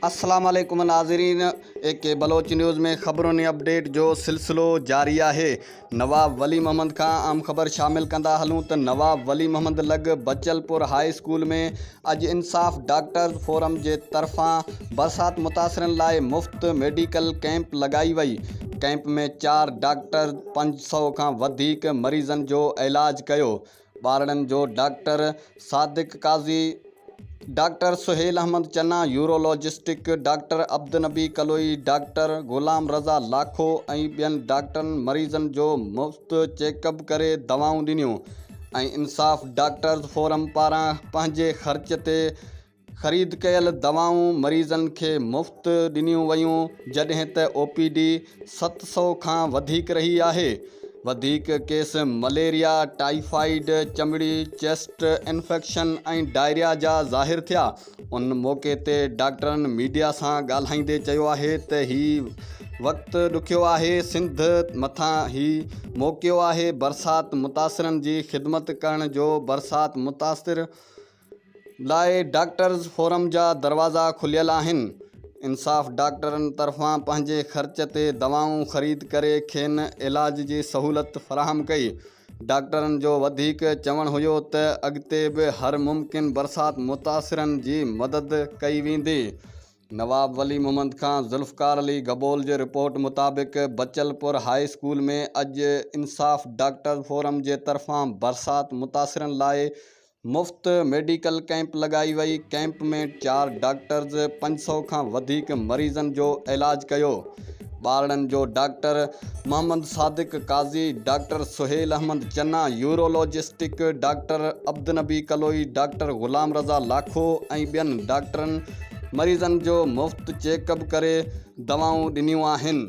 السلام عليڪم ناظرين اي ڪي بلوچ نيوز ۾ خبرن ۽ اپڊيٽ جو سلسلو جاري آهي نواب ولي محمد کان اهم خبر شامل ڪندا هلون ته نواب ولي محمد لڳ بچلپور هاء اسڪول ۾ اڄ انصاف ڊاڪٽرز فورم جي طرفان برسات متاثرن لاء مفت ميڊيڪل ڪئمپ لڳائي وئي ڪئمپ ۾ چار ڊاڪٽرز 500 کان وڌيڪ مريضن جو علاج ڪيو ٻارڙن جو doctor Sadiq Qazi, doctor Sohail Ahmed Channa, urologist doctor Abdulnabi Kaloi, doctor Ghulam Raza Lakho ۽ ٻين ڊاڪٽرن مريضن جو مفت چيڪ اپ ڪري دوائون ڏنيون ۽ انصاف ڊاڪٽرز فورم پاران پنهنجي خرچ تي خريد ڪيل دوائون مريضن کي مفت ڏنيون ويون جڏهن ته او پي ڊي 700 کان وڌيڪ رهي آهي وڌيڪ ڪيس مليريا، ٽائيفائيڊ، چمڙي، چيسٽ انفيڪشن ۽ ڊائريا جا ظاهر ٿيا ان موقعي تي ڊاڪٽرن ميڊيا سان ڳالهائيندي چيو آهي ته هي وقت ڏکيو آهي سنڌ مٿان هي موقعو آهي برسات متاثرن جي خدمت ڪرڻ جو برسات متاثر لاء ڊاڪٽرز فورم جا دروازا کليل آهن، انصاف ڊاڪٽرن طرفان پنهنجي خرچ تي دوائون خريد ڪري کين علاج جي سهولت فراهم ڪئي، ڊاڪٽرن جو وڌيڪ چوڻ هيو ته اڳتي به هر ممڪن برسات متاثرن جي مدد ڪئي ويندي. نواب ولي محمد کان ذوالفقار علي گبول جي رپورٽ مطابق بچلپور هاء اسڪول ۾ اڄ انصاف ڊاڪٽرز فورم جي طرفان برسات متاثرن لاء مفت ميڊيڪل ڪئمپ لڳائي وئي، ڪئمپ ۾ چار ڊاڪٽرز 500 کان وڌيڪ مريضن جو علاج ڪيو، ٻارڙن جو doctor Muhammad Sadiq Qazi, doctor Sohail Ahmed Channa, urologist doctor Abdulnabi Kaloi, doctor Ghulam Raza Lakho ۽ ٻين ڊاڪٽرن مريضن جو مفت چيڪ اپ ڪري دوائون ڏنيون آهن.